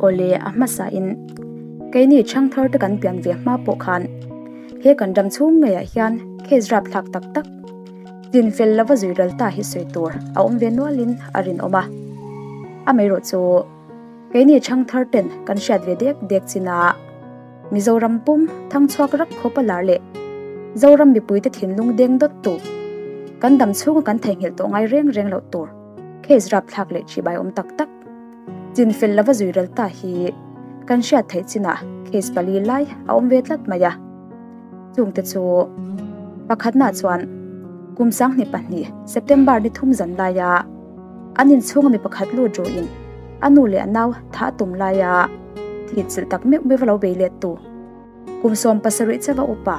Awle a hmasa in keini chhangthar te kan pian ve hma pawh khan he kan ram chhung ngeiah hian case rapthlak tak tak chinfel lova zui ral ta hi sawi tur a awm ve nualin a rinawm a. Amaherawhchu keini chhangthar ten kan hriat ve dek dek chin a Mizoram pum thangchhuak rak khawp a lar leh Zoram mipuite thinlung deng dawt tu kan dam chhunga kan theihnghilh tawh ngai reng reng loh tur case rapthlak leh ṭihbai awm tak tak chinfel lova zui ral ta hi kan hriat theih chinah case pali lai a awm ve tlat mai a. Chungte chu pakhatnaah chuan kum 2002 September ni thum zan laia an inchhunga mi pakhat lut ruhin a nu leh a nau thah a tum laia thih chilh tak meuh meuh va lo bei let tu kum 17 chauha upa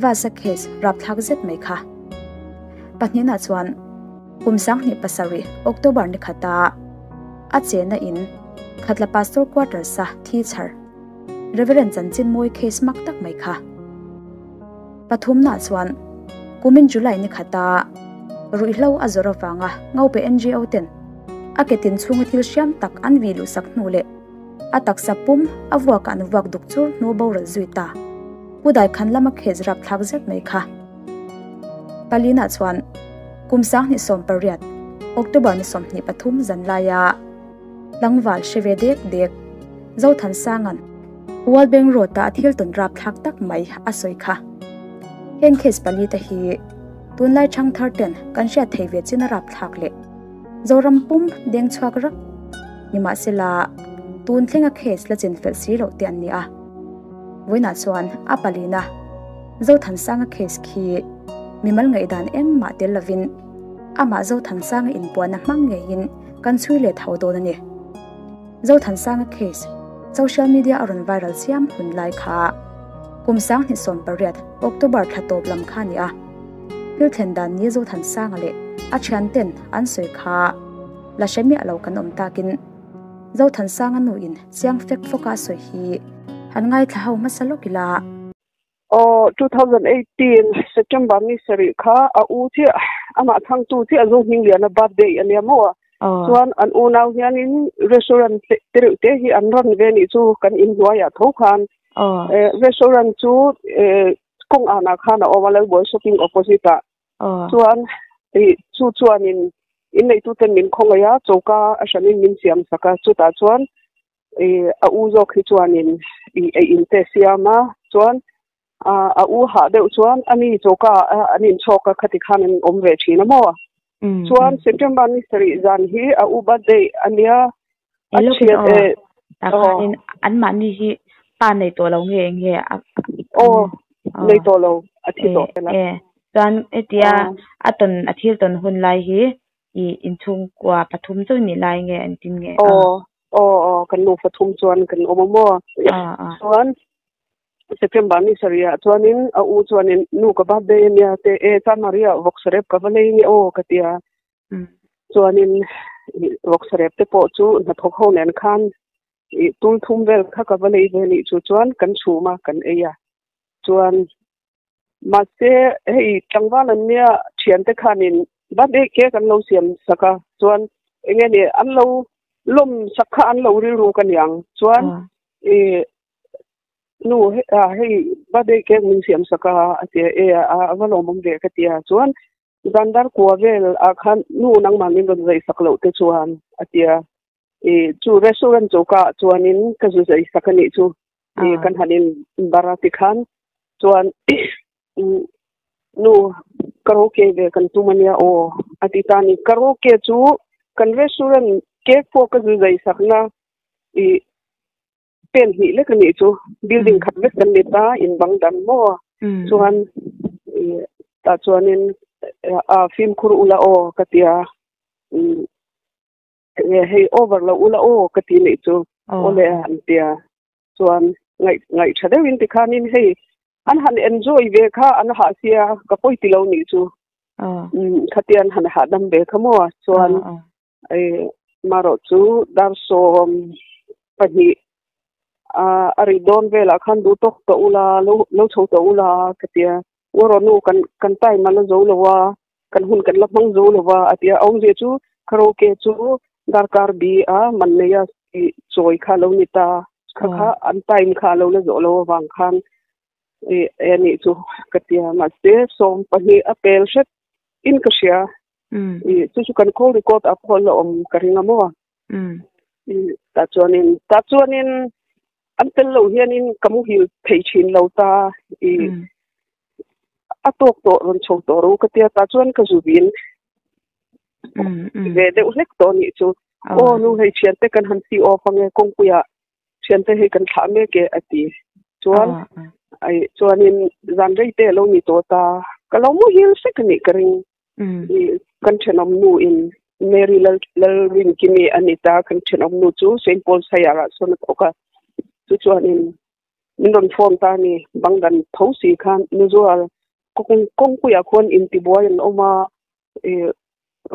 Vasa case rapthlak zet mai kha. Pahnihnaah chuan kum 2007 October ni khata a chena in Khatla Pastor Quarters-a thi chhar Reverend Chanchinmawi case mak tak mai kha. Pathumnaah chuan kumin July ni khata ruihhlo a zawrh avanga Ngope NGO ten a ke tin chhunga thil hriam tak an vih luhsak hnu leh a taksa pum a vuakah an vuak duk chur hnu boral zui ta Pu Daikhan lama case rapthlak zet mai kha. Palinah chuan kum 2018 October ni 23 zanlaia tlangval hre ve dek dek Zothansanga'n World Bank Road-a a thil tawn rapthlak tak mai a sawi kha. Heng case pali te hi tunlai thangthar ten kan hriat thei ve chin a rapthlak leh Zoram pum deng chhuak rak nimahsela tun thlenga case la chin felh si loh te an ni a. Vawiinah chuan a palina Zothansanga case khi mimal ngaihdan engmah tel lovin amah Zothansanga inpuanna hmang ngeiin kan chhui let ho dawn a ni. Zothansanga case social media a rawn viral chiam hun lai kha kum 2018 October thla tawp lam kha a ni a. Thil thlen dan ni Zothansanga leh a thian ten an sawi kha la hre miah lo kan awm takin Zothansanga nu in chiang fek fawka a sawi hi han ngaithla ho hmasa lawk ila. Aw, 2018 September ni sarih kha a u chiah amah thangtu chiah Zohmingliana birthday a nia maw? Chuan an unau hianin restaurant te reuh te hi an run ve nih chu kan inhnuaiah tho khan. Restaurant chu kawng anah khan a awm a, Lalbuai shopping opposite ah. Chuan chu chuanin inneituten min khawngaih a, choka a hranin min siam sak a, chutah chuan a u zawk hi chuanin ei in te siam a, chuan a u hah deuh chuan ani choka an inchhawk a, khati khan an awm ve thin a maw. Chuan September ni sarih zan hi a u birthday a nia. A thian e. Takhanin anmahni hi pa nei tawh lo nge nge? Aw, nei tawh lo, a thi tawh tel a. Chuan hetia a tawn a thil tawn hun lai hi i inchhungkua pathum chu nih lai nge an tin nge? Aw, aw, aw, kan nu pathum chuan kan awm a maw? Chuan September ni sarih ah chuanin a u chuanin nu ka birthday a nia te e chuan Maria vawksarep ka va lei nge aw ka ti a. Chuanin vawksarep te pawh chu hnathawk ho nen khan i tul thum vel kha ka va lei ve nih chu chuan kan chhum a kan ei a. Chuan Mahse, hei tlangval an nia thiante khanin birthday cake an lo siam sak a, chuan eng nge ni an lo lawm sak kha an lo rilru ka niang. Chuan i nu hei birthday cake min siam sak a a ti a, e a va lawmawm ve ka ti a. Chuan zandar kua vel ah khan nu nangmah min rawn zai sak loh te chuan a ti a. I chu restaurant choka ah chuanin ka zu zai sak a nih chu. I kan han in bar a ti khan chuan nu karaoke ve kan tum ania aw a ti ta ni. Karaoke chu kan restaurant cake pawh ka zu zai sak na i pen hnih lek a nih chu. Building khat vek kan ni ta in bang dan maw chuan i tah chuanin a fimkhur ula aw ka ti a. Enge hei over lo ula aw ka ti nih chu awle an tia chuan ngaih ngaih tha deuhin tikhanin hei an han enjoy ve kha an hah sia ka pawi ti lo nih chu khatia an han hahdam ve kha maw chuan marawh chu dar 12 a ri dawn velah khan duh tawk tawh ula lo lo chho tawh ula ka tia Ngarawh nu kan kan time a la zo lo a kan hun kan la hmang zo lo a a ti a, a awmzia chu karaoke chu darkar bi a man nei a. I chawi kha lo ni ta kha kha an time kha lo la zawh lo avang khan i e nih chu ka tia mahse sawm pahnih a pel hret in ka hria i chu chu kan call record ah pawh la awm ka ring a maw i tah chuanin tah chuanin an tel lo hianin ka muhil thei thin lo ta i a tawk tawh rawn chho tawh ro ka tia tah chuan ka zu vin ve deuh hlek tawh nih chu aw nu hei thiante kan han si off ange kawngpuiah thiante hei kan thlah mek e a ti chuan ai chuanin zan rei te lo ni tawh ta ka lo muhil sek anih ka ring kan thenawm nu in Mary lal Lalrinkimi a ni ta kan thenawm nu chu Saint Paul Sayar ah sawn a thawk a chu chuanin min rawn phone ta a ni bangdan tho si khan Nuzual kawng kawngpuiah khuan intibuai an awm a i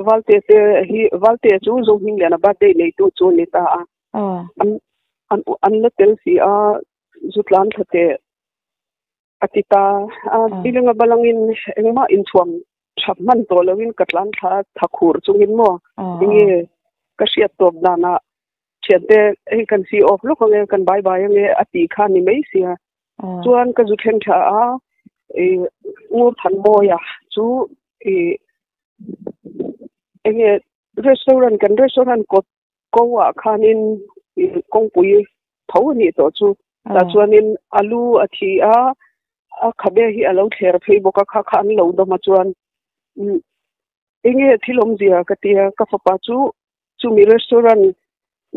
Valte te hi Valte chu Zohmingliana birthday neitu chu a ni ta a an an an la tel si a zu tlan thla teh a ti ta a bilinga balangin engmah inthuam tha hman tawh loin ka tlan thla tha khur chungin maw enge ka hriat tawp danah thiante hei kan si off lawk ange kan bye bye ange a tih kha ni mai sia chuan ka zu thleng tha a i ngur than mawia chu i enge restaurant kan restaurant kawt ko ah khanin i kawngpui tho a nih tawh chu tah chuanin alu a thi a a khabe hi a lo thler phei bawk a kha kha an lo dawm a chuan enge thil awmzia ka tia ka fapa chu chumi restaurant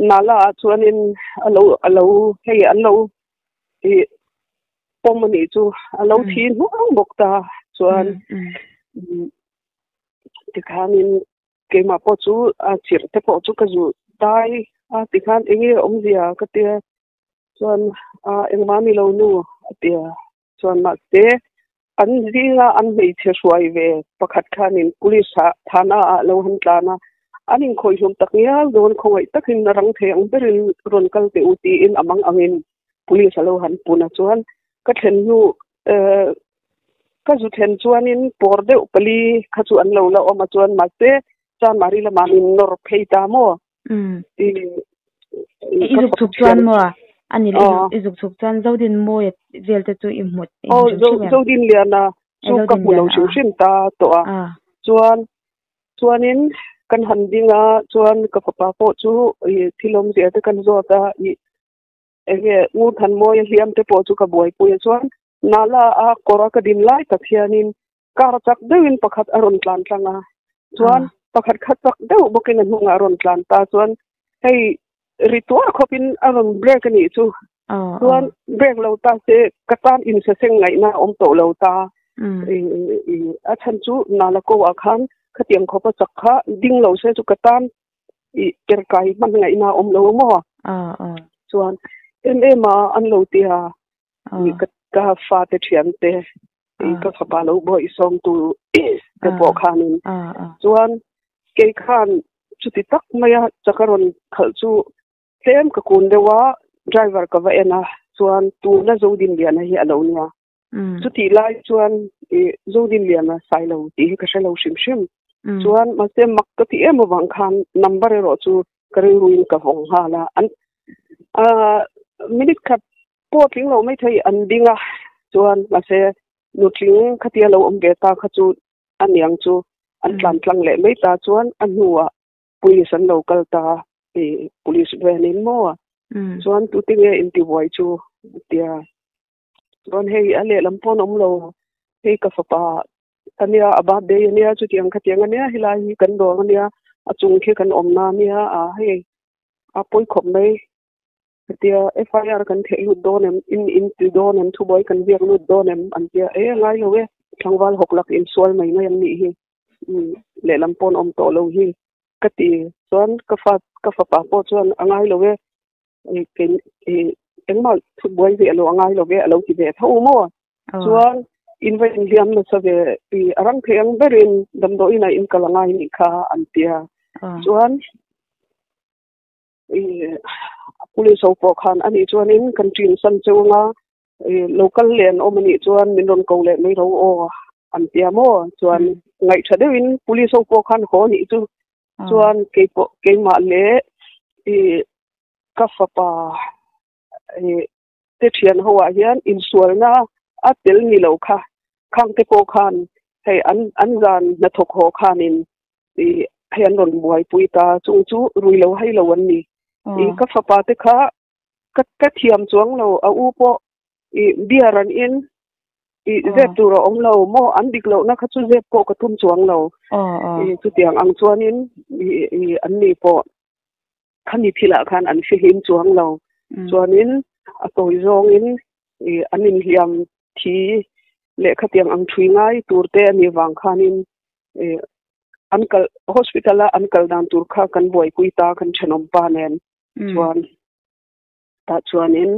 nala ah chuanin a lo a lo hei an lo ih pawm a nih chu a lo thi hnuang bawk ta chuan tikhanin keimah pawh chu a chirh te pawh chu ka zu dai a tikhan enge awmzia ka tia chuan a engmah ni lo nu a tia chuan mahse an zinga an hmeichhe hruai ve pakhat khanin police ah thana ah lo han tlan a an inkhawih hlawm tak ngial dawn khawngaih takin a rang thei ang berin rawn kal teh u tiin a mang angin police a lo han pun a chuan ka thlen hnu eh ka zu thlen chuanin pawr deuh pali kha chu an lo la awm a chuan mahse Chanmari lamah min nawr phei ta maw i I zuk chhuk chuan maw ani leh i zuk chhuk chuan Zodin mawi vel te chu i hmu aw Zodin liana chu ka hmu lo hrim hrim ta tawh a chuan chuanin kan han ding a chuan ka fapa pawh chu i thil awmzia te kan zawt a i enge Ngurthanmawia hliam te pawh chu ka buaipui a chuan Nala a kawr a ka din lai tak hianin Car chak deuhin pakhat a rawn tlan tlang a, chuan pakhat kha chak deuh bawkin a hnungah a rawn tlan ta chuan hei ri tuar khawpin a rawn break a nih chu. Chuan break lo ta se ka tan insaseng ngaihna a awm tawh lo ta. A chhan chu Nala ko ah khan khatiang khawpa chak kha ding lo se chu ka tan i perkai hman ngaihna a awm lo maw? Chuan em em a an lo ti a, ka fate thiante ka fapa lo bawih sawmtu te pawh khanin chuan kei khan chuti tak maia chaka rawn khalh chu tlem ka kun deuh a driver ka va en a chuan tuna Zodinliana hi a lo nia chutih lai chuan i Zodinliana Sailo tih hi ka hre lo hrim hrim chuan mahse mak ka ti em avang khan number erawh chu ka rilruin ka vawng nghal a an minute khat Pawh tling lo mai thei an ding a, chuan mahse nutling khatia lo awm ve ta kha chu a niang chu an tlan tlang leh mai ta chuan a hnuah police an lo kal ta i police van in maw chuan tute nge intibuai chu tia chuan hei a lehlam pawh an awm lo hei ka fapa ania a birthday ania chutiang khatiang ania helai hi kan dawr ania a chung khi kan awmna ania a hei a pawi khawp mai. Hetia FIR kan theh lut dawn em, in in ti dawn em, thubuai kan biak lut dawn em an tia, e ngai lo e, tlangval hawk lak insual mai mai an nih hi, umm lehlam pawn awm tawh lo hi ka ti chuan ka fa ka fapa pawh chuan a ngai lo e, engmah thubuai ve lo a ngai lo ve a lo ti ve tho maw chuan in va inhliam nasa ve i a rang thei ang berin damdawiin ah in kal a ngai nih kha an tia chuan i police ho pawh khan ani chuanin kan ṭin san cheu anga i local len awm anih chuan min rawn ko leh mai ro aw an tia maw chuan ngaihṭha deuhin police ho pawh khan haw anih chu chuan keipawh keimah leh i Ka fapa te thian ho ah hian insualna a tel ni lo kha khang te pawh khan hei an an zan hnathawk haw khanin i hei an rawn buaipui ta chung chu rui lo hai lo an ni. I ka fapa te kha ka ka thiam chuang lo a u pawh i beer an in i zep tur a awm lo maw an dik lohna kha chu zep pawh ka tum chuang lo. I chutiang ang chuanin i i an ni pawh Khami thilah khan an fihlim chuang lo. Chuanin a tawi zawngin an inhliam thi leh khatiang ang thui ngai tur te a nih vang khanin an kal hospital a an kal dan tur kha kan buaipui ta kan thenawm pa nen chuan tah chuanin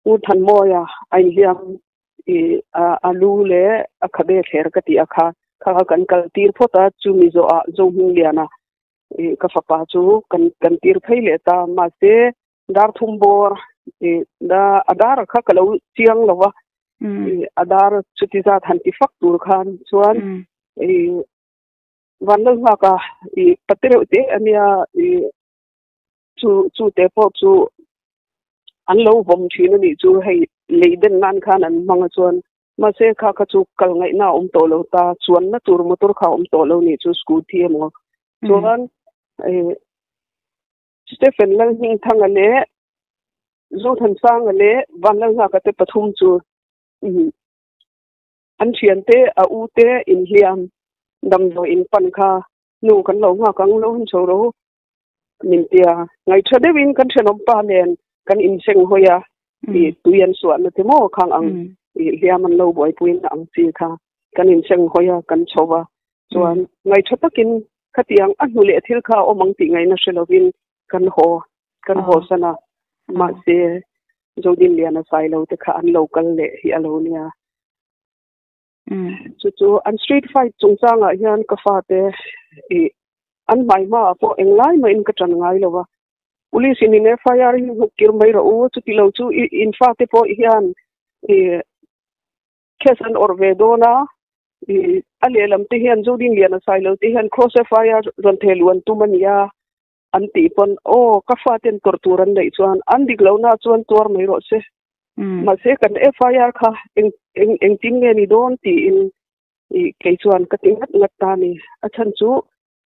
U Thanmawia a inhliam a lu leh a khabe thler ka tih a kha kha kan kal tir phawt a chumi zawhah Zohmingliana I ka fapa chu kan kan tir phei leh ta mahse dar thum bawr i da a dar kha ka lo chiang lo va i a dar chuti zat han ti fak tur khan chuan i van lo nghak a i pate reuh te ania i chu chu te pawh chu an lo vawm thin a nih chu hei lei den nan khan an hmang a chuan Mahse kha kha chu kal ngaihna a awm tawh lo ta, chuanna tur motor kha a awm tawh lo nih chu scooty emaw. Chuan Stephen Lalhmingthanga leh Zothansanga leh Vanlalnghaka te pathum chu an thiante a u te inhliam damdawi in pan kha nu kan lo nghak ang lo han chho ro min tia ngaihṭha deuhin kan thenawmpa nen kan inseng hawi a, i tui an suahna te maw khang ang i hliam an lo buaipuina ang chi kha kan inseng hawi a, kan chho va chuan ngaihṭha takin khatiang a hnu leh thil kha a awm ang tih ngaihna hre lovin kan haw kan haw san a, mahse Zodinliana Sailo te kha an lo kal leh hi a lo nia. Chu chu an street fight chungchangah hian ka fate i an hmai hmaah pawh englai mahin ka ṭan ngai lo va. Police in in FIR hi hnuk kir mai rawh u, chuti lo chu i in fate pawh hian i case an awrh ve dawn a, i a lehlam te hian Zodinliana Sailo te hian cross FIR rawn theh luh an tum a nia an tih pawn aw ka faten tawrh tur an neih chuan an dik lohna chuan tuar mai rawh se. Mahse kan FIR kha eng eng engtin nge ni dawn tiin i kei chuan ka ti ngat ngat ta ni. A chhan chu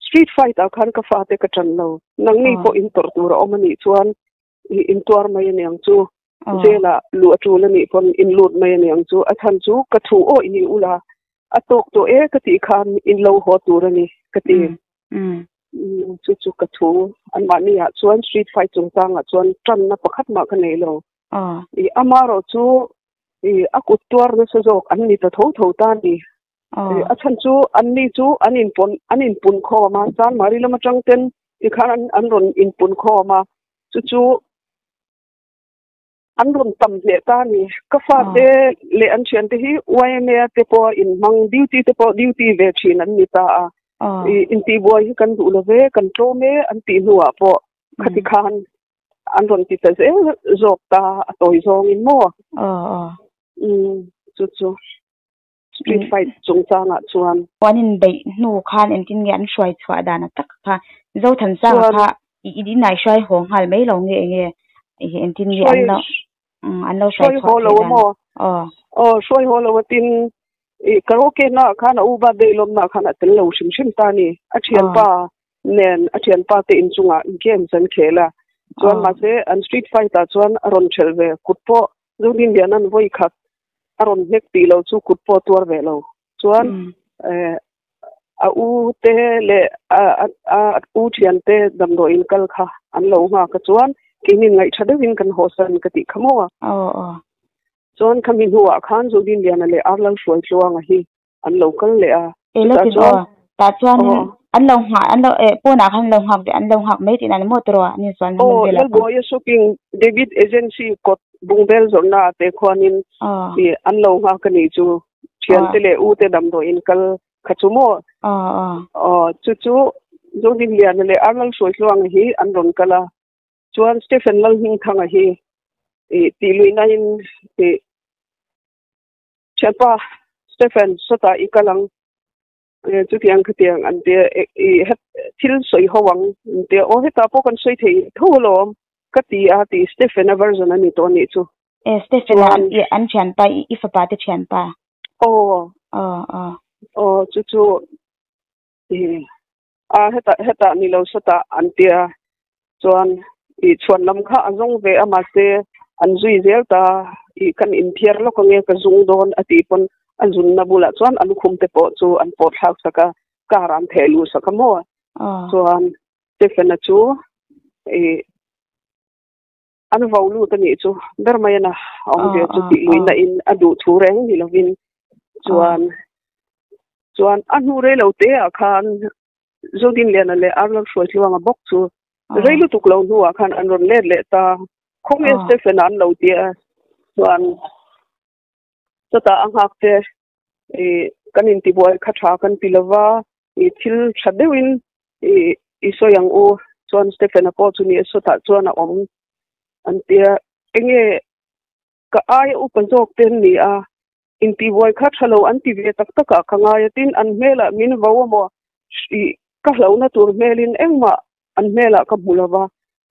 street fight ah khan ka fate ka ṭan lo. Nangni pawh in tawrh tur a awm a nih chuan i in tuar mai a niang chu. Jail ah luh a ṭul a nih pawn in lut mai a niang chu. A chhan chu ka thu aw i ni ula a tawk tawh e ka tih khan in lo haw tur a ni ka ti. Chu chu ka thu anmahni ah chuan street fight chungchangah chuan ṭanna pakhat mah ka nei lo. I amarawh chu i a kut tuar nasa zawk an ni ta tho tho ta a ni. A chhan chu anni chu an inpawn an inpun khawm a, Chanmari lam atang ten tikhan an an rawn inpun khawm a, chu chu an rawn tam hle ta a ni. Ka fate leh an thiante hi YMA te pawh inhmang duty te pawh duty ve thin an ni ta a. I intihbuai hi kan duh lo ve, kan tlawm e an tih hnuah pawh khati khan an rawn ti ta zel zawk ta a tawi zawngin maw? Chu chu street fight chungchangah chuan. An inbeih hnu khan engtin nge an hruai chhuah dan a tak kha Zothansanga kha i inah i hruai haw nghal mai lo nge enge engtin nge an lo an lo hruai chhuah theih dan? Aw hruai haw lo a tin i karaoke naah khan a u birthday lawmnaah khan a tel lo hrim hrim ta a ni. A thianpa nen a thianpa te inchungah games an khel a, chuan mahse an street fight ah chuan a rawn ṭhelh ve, kut pawh Zodinliana'n vawi khat a rawn hnek tih lo chu kut pawh a tuar ve lo, chuan a u te leh a u thian te damdawiin kal kha an lo nghak a chuan keinin ngaihṭha deuhin kan haw san ka tih kha maw a. Chuan khami hnuah khan Zodinliana leh Arlal Hruaitluanga hi an lo kal leh a. E lo tin aw, tah chuanin an lo nghah, an lo eh pawnah khan an lo nghak ve, an lo nghak mai tihna a ni maw tiraw an insual hman Aw, vel ah khan. Lalbuaia Shopping David Agency kawt bungbel zawrhna ah te khuanin i an lo nghak a nih chu, thiante leh u te damdawiin kal kha chu maw? Aw, chu chu Zohmingliana leh Arlal Hruaitluanga hi an rawn kal a, chuan Stephen Lalhmingthanga hi i tih luihna in i Thianpa Stephen sawtah i kal ang, chutiang khatiang an tia i thil sawi ho ang an tia, aw hetah pawh kan sawi thei tho alawm. Ka ti a ti Stephen-a version a ni tawh a nih chu. E Stephen-a i an thianpa i fapa te thianpa. Aw. Aw aw. Aw chu chu i a hetah hetah ni lo sawtah an tia chuan i chhuan lam kha a zawng ve a mahse an zui zel ta i kan inthiar lawk ange ka zung dawn a tih pawn a zunna bulah chuan a lukhum te pawh chu an pawt thlak sak a car an theh luh sak a maw chuan Stephen-a chu i an vo lut a nih chu ber mai a na a awm ve chu tih luihna in a duh thu reng ni lovin chuan chuan a hnu rei lo te ah khan Zodinliana leh Arnold Hruaitluanga bawk chu rei lutuk lo hnuah khan an rawn let leh ta khawnge Stephen-a an lo tia chuan chutah a nghak te i kan intibuai kha tha kan ti lova i thil tha deuhin i i sawi ang u chuan Stephen-a pawh chu ni a sawtah chuan a awm an tia enge ka aia upa zawk te an ni a intibuai kha tha lo an ti ve tak tak ah ka ngai a tin an hmelah min vo amaw i ka hlauhna tur hmelin engmah an hmelah ka hmu lova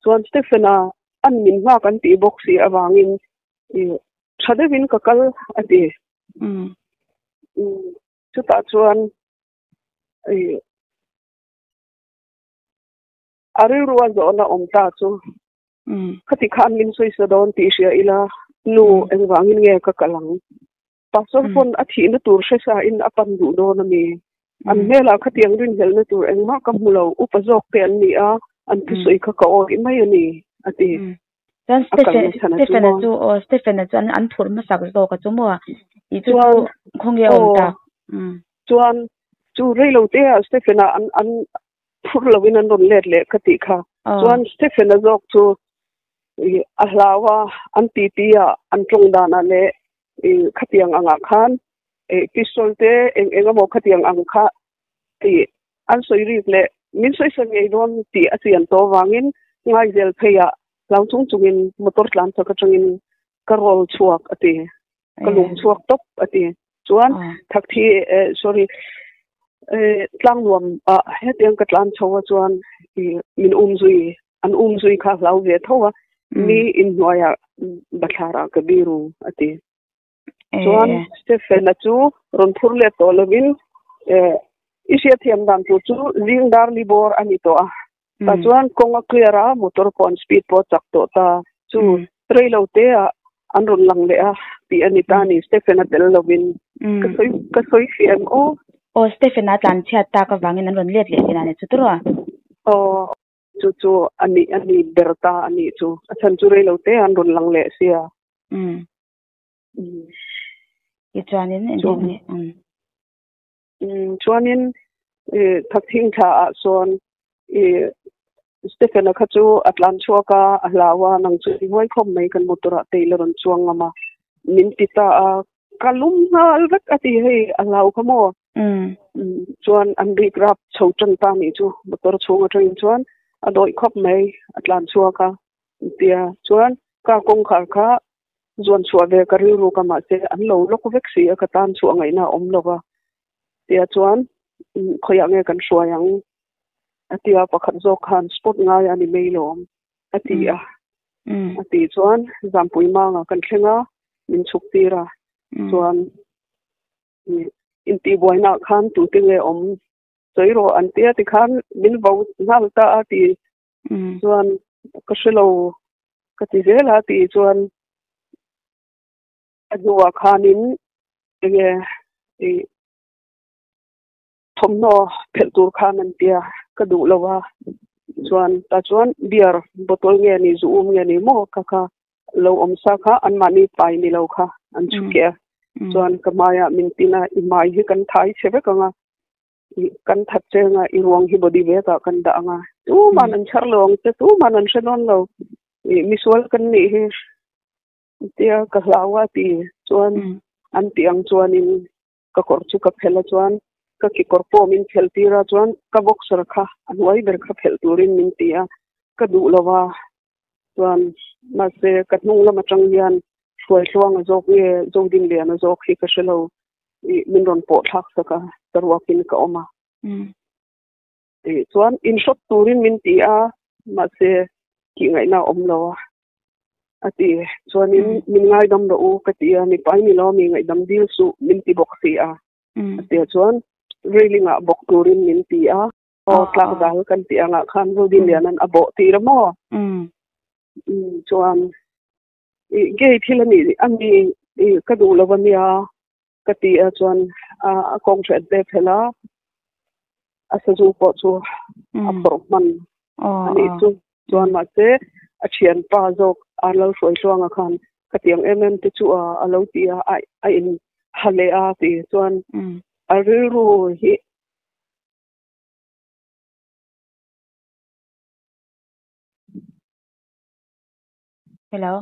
chuan Stephen-a an min nghak an tih bawk si avangin i tha deuhin ka kal a ti. Chutah chuan i a rilru a zawhna awm ta chu khati khan min sawisa dawn tih hria ila nu engvangin nge ka kal ang? Pastor pawn a thihna tur hre sa in a pan duh dawn a mi. An hmelah khatiang rinhlelhna tur engmah ka hmu lo, upa zawk te an ni a, an thusawi kha ka awih mai a ni, a ti. Chuan Stephen-a chu aw Stephen-a chu an phurh hmasak zawk a chu maw? I chu chu khawnge a awm tak? Chuan chu reilo te ah Stephen-a an an phurh lovin an rawn let leh ka tih kha. Chuan Stephen-a zawk chu a hlau a, an titi a, an tawng danah leh i khatiang angah khan i pistol te eng eng emaw khatiang ang kha i an sawi rik leh min sawi sa ngei dawn tih a chian tawh avangin Ngaizel pheiah hlau chung chungin motor tlan chak atangin ka roll chhuak a ti, ka lum chhuak tawp a ti. Chuan thakthi sorry tlangnuam ah hetiang ka tlan chho a chuan i min um zui an um zui kha hlau ve tho a mi inhnuaiah bathlarah ka biru a ti. Chuan Stephen-a chu rawn phur let tawh lovin i hriatthiam dan tur chu zing dar li bawr a ni tawh a. Tah chuan kawng a clear a, motor pawh an speed pawh a chak tawh ta. Chu rei lo te ah an rawn lang leh a tih a ni ta a ni Stephen-a tel lovin. Ka sawi ka sawi fiah em aw? Aw Stephen-a tlanchhiat tak avangin an rawn let leh thin a ni chu tawrh a? Aw. Chu chu a nih a ni ber ta a nih chu. A chhan chu rei lo te ah an rawn lang leh sia. Tichuanin engtin nge? Chuanin thakthing thla ah sawn i Stephen-a kha chu a tlan chhuak a, a hlau a, nang chu i huai khawp mai kan motor ah te i la rawn chuang ngam a, min ti ta a, ka lum nghal vek a ti hei a hlau kha maw? Chuan an rik rap chho tan ta nih chu motor chhung atangin chuan a dawih khawp mai a tlan chhuak a tia chuan car kawngkhar kha Zuan chhuah ve ka rilru ka mahse an lo lawk vek si a ka tan chhuah ngaihna a awm lo va tia chuan khawiah nge kan hruai ang a tia pakhat zawk khan spot ngai a ni mai lawm a ti a a ti chuan Zampui manga kan thleng a min chhuk tir a chuan intihbuaina ah khan tute nge awm sawi rawh an tia tikhan min vo nghal ta a ti chuan ka hre lo ka ti zel a tih chuan a hnuah khanin enge i thawmhnaw phelh tur khan an tia ka duh lo a chuan tah chuan beer bottle nge ni zu um nge ni maw kha kha lo awm sa kha anmahni pai ni lo kha an chhuk a chuan ka hmaiah min tin a i hmai hi kan thai chhe vek ang a kan that che anga i ruang hi body bag ah kan dah anga tuman an chhar lo ang che tuman an hre dawn lo i misual kan nih hi tia ka hlau a ti chuan an tih ang chuanin ka kawr chu ka phelh a chuan ka kekawr pawh min phelh tir a chuan ka boxer kha a hnuai ber kha phelh turin min ti a ka duh lo a chuan mahse ka hnung lam atang hian Hruaihluanga zawk nge Zodinliana zawk hi ka hre lo I min rawn pawh thlak sak a, saruakin ka awm a. Tih chuan inhrawt turin min ti a, mahse Tih ngaihna a awm lo a, a ti. Chuanin min ngaidam rawh u ka ti a, mipa i ni lo mi ngaihdam dil suh min ti bawk si a, a ti a. Chuan railing ah bawk turin min ti a, aw tlak dal kan tih angah khan Zodinliana'n a bawh tir a maw? Chuan i gay thil a nih a mi i ka duh lo a nia ka ti a, chuan a kawng hriat ve phelh a, a sazu pawh chu a phawrh hman a nih chu. Chuan mahse a thianpa zawk a lo hruai hluanga khan ka tiang em em te chu a a lo ti a, a in ha leh a ti chuan a rilru hi Hello.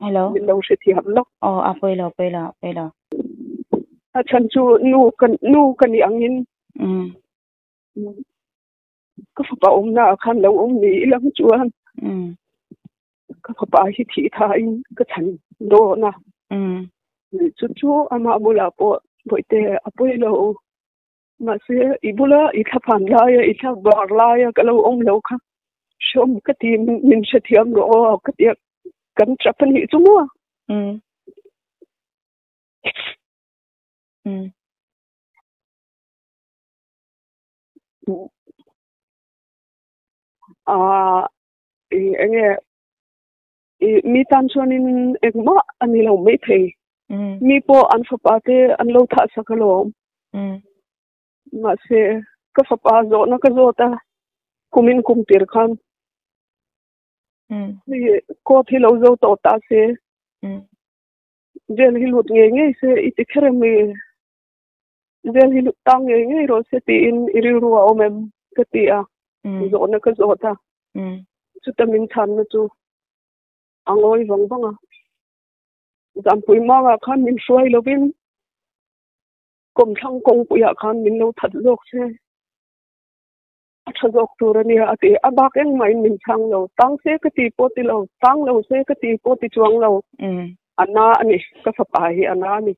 Hello. Min lo hre thiam lawk. Aw a pawi lo pawi lo pawi lo. A chhan chu nu ka nu ka ni angin. Mm. Ka fapa awmna ah khan lo awm ni ilang chuan. Mm. Ka fapa hi thih tha in ka chhan dawn a. Mm. Chu chu amah bulah pawh bawihte a pawi lo. Mahse i bula i thlaphan laia i thlak bar laia ka lo awm lo kha hreawm ka ti min hrethiam rawh aw ka tia kan tap a nih chu maw? Mm. Mm. Ah, i enge i mi tan chuanin engmah a ni lo maithei. Mi pawh an fapa te an lo thah sak alawm. Mahse, ka fapa zawhna ka zawt a, kumin kum tir khan hei court hi lo zo tawh ta se, jail hi lut ngei ngei se i ti kher em i? Jail hi lut tang ngei ngei rawh se tiin i rilru a awm em? Ka ti a, zawhna ka zawt a. Chuta min chhanna chu a ngawi vang vang a. Zampui mangah khan min hruai lovin kawmthlang kawngpuiah khan min lo that zawk se a tha zawk tur a nia a ti. A bak engmahin min chhang lo. Tang se ka ti pawh ti lo, tang lo se ka ti pawh ti chuang lo. A na a ni, ka fapa hi a na a ni.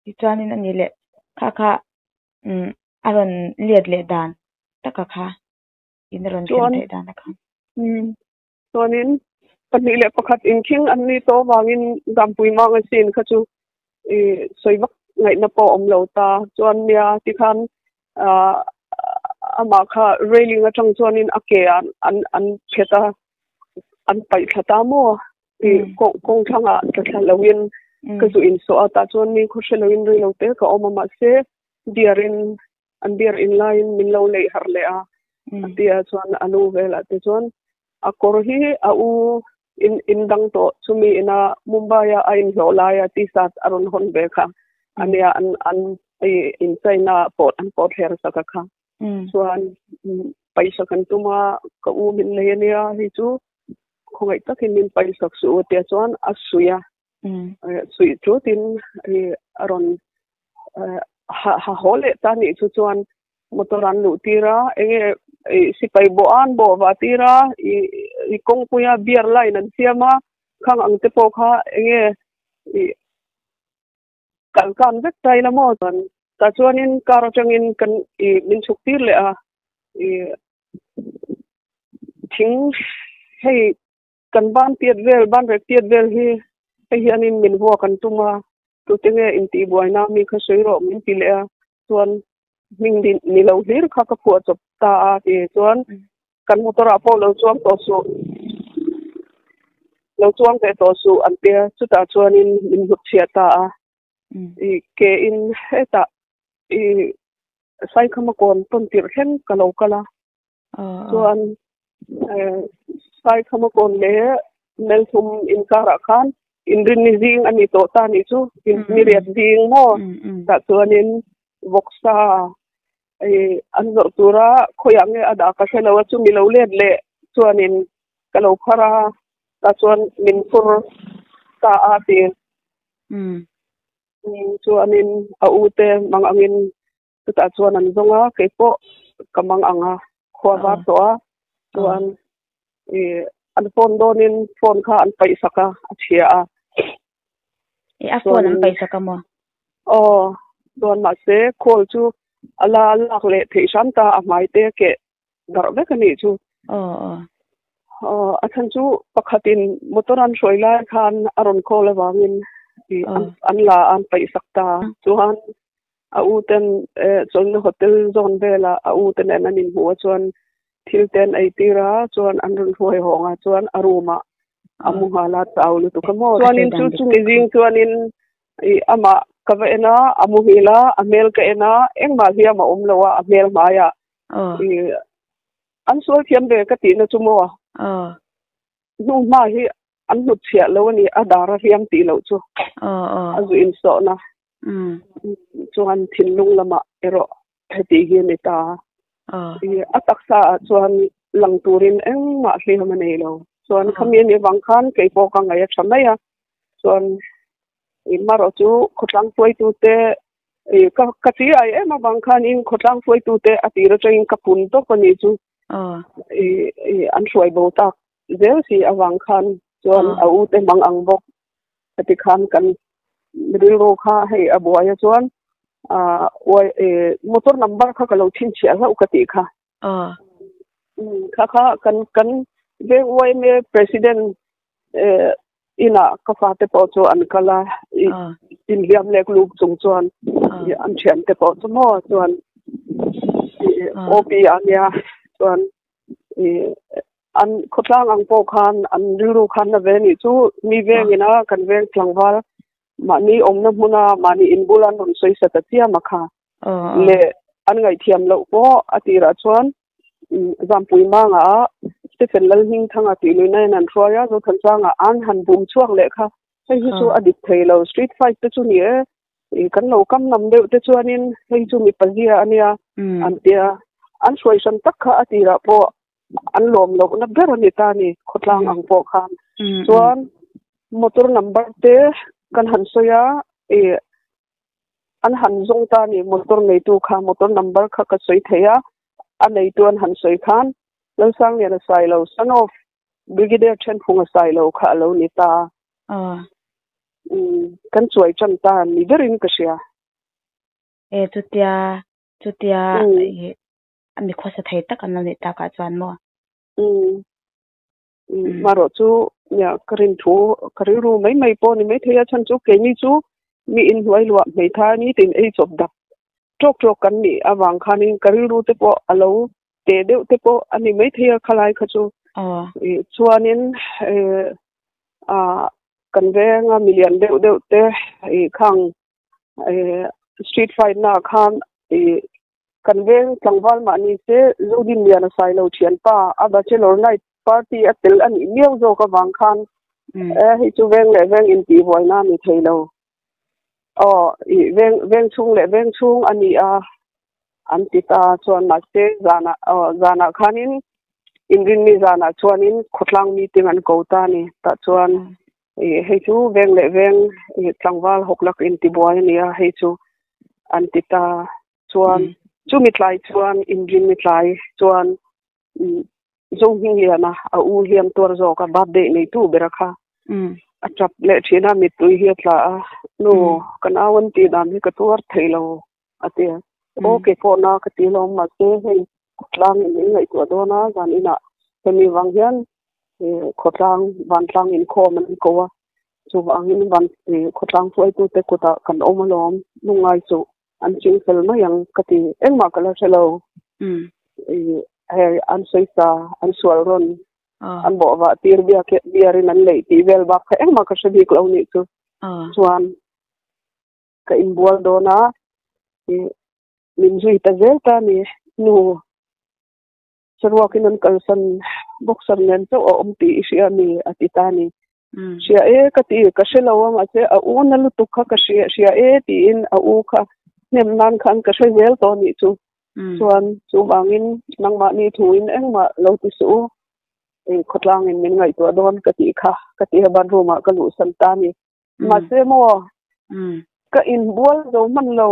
Tichuanin a ni leh kha kha a rawn let leh dan taka kha in a rawn thlen theih dan a kha. Chuanin 2 1 inkhing an ni tawh avangin Dampui Manga sin kha chu i sawi vak ngaihna pawh awm lo ta. Chuan nia tikhan amah kha railing atang chuanin a ke ah an an phet a, an paih thla ta maw? I kawng thlangah tla thla loin ka zu insawh a, tah chuan ni khaw hre loin rei lo te ka awm a, mahse beer in an beer in laiin min lo neih harh leh a, a ti a, chuan a nu velah te chuan a kawr hi a u in in dang tawh chumi ina Mumbai a a inhlawh laia t-shirt a rawn hawn ve kha a nia an an in China pawh an pawh thler sak a kha chuan paisa kan tum a ka u min nei a nia hei chu khawngaih takin min paisak suh u tia chuan a suih a. Suih chutin a rawn ha ha haw leh ta nih chu chuan motor an luh tir a, enge sipai bawh an bawh vah tir a, i kawngpuia beer line an siam a, khang ang te pawh kha enge i kal kan vek ta ila maw chuan tah chuanin car atangin kan i min chhuk tir leh a, i thing hei Kan ban piat vel, ban rek piat vel hi hei hianin min vuak an tum a, tute nge intihbuaina mi kha sawi rawh min ti leh a, chuan hming ni lo hlir kha ka phuah chawp ta a ti chuan kan motor ah pawh lo chuang tawh suh, lo chuang ve tawh suh an tia, chutah chuanin min hnut chhiah ta a, i ke in hetah i Saikhama kawn tawn tirh thleng ka lo kal a. Chuan Saikhama kawn leh Melthum inkarah khan inrinni zing a ni tawh ta nih chu, miriat zing maw? Tah chuanin vawksa an zawrh tura khawiah nge a dah ka hre lo a, chumi lo let leh chuanin ka lo phar a, tah chuan min phur ta a ti. Chuanin a u te mang angin Chutah chuan an zawng a, kei pawh ka mang ang a, khua var tawh a, chuan i an phone dawnin phone kha an paih sak a, a chhia a. I a phone an paih sak a maw? Aw, chuan mahse call chu Ala lak leh theih hram ta a hmai te keh darh vek a nih chu. Aw aw. Aw a chhan chu pakhatin motor an hruai lai khan a rawn call avangin an la an paih sak ta. Chuan a u ten chawlhna hotel zawn velah a u te nen an inhmuh a chuan thil te an ei tir a chuan an rawn hruai hawng a chuan a room ah a mu nghal a chau lutuk a maw. Chuanin chu chumi zing chuanin I amah ka va en a, a muhil a, a hmel ka en a, engmah hliam a awm lo a, a hmel hmaiah. I an sual thiam ve ka tihna chu maw? Hnu hma hi an hnut chhiah lo a ni, a dar a hliam tih loh chu. A zu insawhna chuan thinlung lamah erawh heti hi a ni ta. I a taksa ah chuan lang turin engmah hliam a nei lo. Chuan khami a nih avang khan kei pawh ka ngaih a tha mai a. Chuan i marawh chu khawtlang hruaitute i ka ka chi ai em avang khanin khawtlang hruaitute a tir atangin ka pun tawp a nih chu. I i an hruai bo tak zel si avang khan chuan a u te hmang ang bawk heti khan kan rilru kha hei a buai a chuan ah uai i motor number kha ka lo chhinchhiah hlauh ka tih kha. Kha kha kan kan veng YMA president inah ka fate pawh chu an kal a inhliam lek luk chung chuan an thiante pawh chu maw chuan OP a nia chuan an khawtlang ang pawh khan an rilru khan na ve nih chu mi vengin a kan veng tlangval mahni awmna hmuna mahni inbula an rawn sawi sa ta chiam a kha leh an ngaihthiam loh pawh a tirah chuan Zampui mangah Stephen Lalhmingthanga tih luihna in an hruai a, Zothansanga an han bum chhuak leh kha hei hi chu a dik thei lo, street fight te chu ni e, kan lo kam nam deuh te chuanin hei chu mipa zia a nia an tia, an hruai hran tak kha a tirah pawh an lawm lohna ber a ni ta ni khawtlang ang pawh khan. Chuan motor number te kan han sawi a, ih An han zawng ta a ni, motor neitu kha motor number kha ka sawi thei a, a neitu an han sawi khan Lalsangliana Sailo, son of Brigadier Thenphunga Sailo kha a lo ni ta. Kan chuai tan ta ni berin ka hria. E chutia chutia a mi khawsa thei tak an lo nih takah chuan maw? Marawh chu nia ka rin thu ka rilru mai mai pawh ni maithei a chhan chu keini chu mi inhnuai luah hmeithai ni tin ei chawp dak tawk tawk kan nih avang khanin ka rilru te pawh a lo teh deuh te pawh a ni maithei a khalai kha chu chuanin kan venga milian deuh deuh te khang street fight na khan Kan veng tlangval mah ni se Zodinliana Sailo thianpa a bachelor night party a tel a nih miau zawk avang khan e hei chu veng leh veng intihbuaina a ni thei lo. Aw ih veng veng chhung leh veng chhung a ni a an ti ta chuan mahse zanah aw zanah khanin inrinni zanah chuanin khawtlang meeting an ko ta a ni. Tah chuan ih hei chu veng leh veng ih tlangval hawklak intibuai a ni a hei chu an ti ta. Chuan chumi tlai chuan inrinni tlai chuan Zohmingliana a u hliam tuar zawk a birthday neitu bera kha a tap leh thin a mittui hi a tla a nu ka nau an tih dan hi ka tuar thei lo a ti a aw kei pawh na ka ti hlawm mahse hei khawtlang in min ngaihtuah dawn a zan inah hemi vang hian khawtlang vantlang inkhawm an ko a chuvangin van khawtlang hruaitute kutah kan awm alawm lungngai suh An ching fel mai ang ka ti. Engmah ka la hre lo. Hei an sawi sa, an sual rawn, an bawh vah tir biak biarin an leih tih vel bak kha engmah ka hre bik lo nih chu. Chuan ka inbual dawn a, min zui ta zel ta ni. Nu saruakin an kalsan boxer nen chauh a awm tih i hria mi a ti ta ni. Hria e ka ti, ka hre lo a mahse a u na lutuk kha ka hria hria e tiin a u kha hnem nan khan ka hre zel tawh nih chu. Chuan chuvangin nangmahni thuin engmah lo ti suh u, khawtlangin min ngaihtuah dawn ka tih kha ka ti a bathroom ah ka luhsan ta ni. Mahse maw ka inbual zo hman lo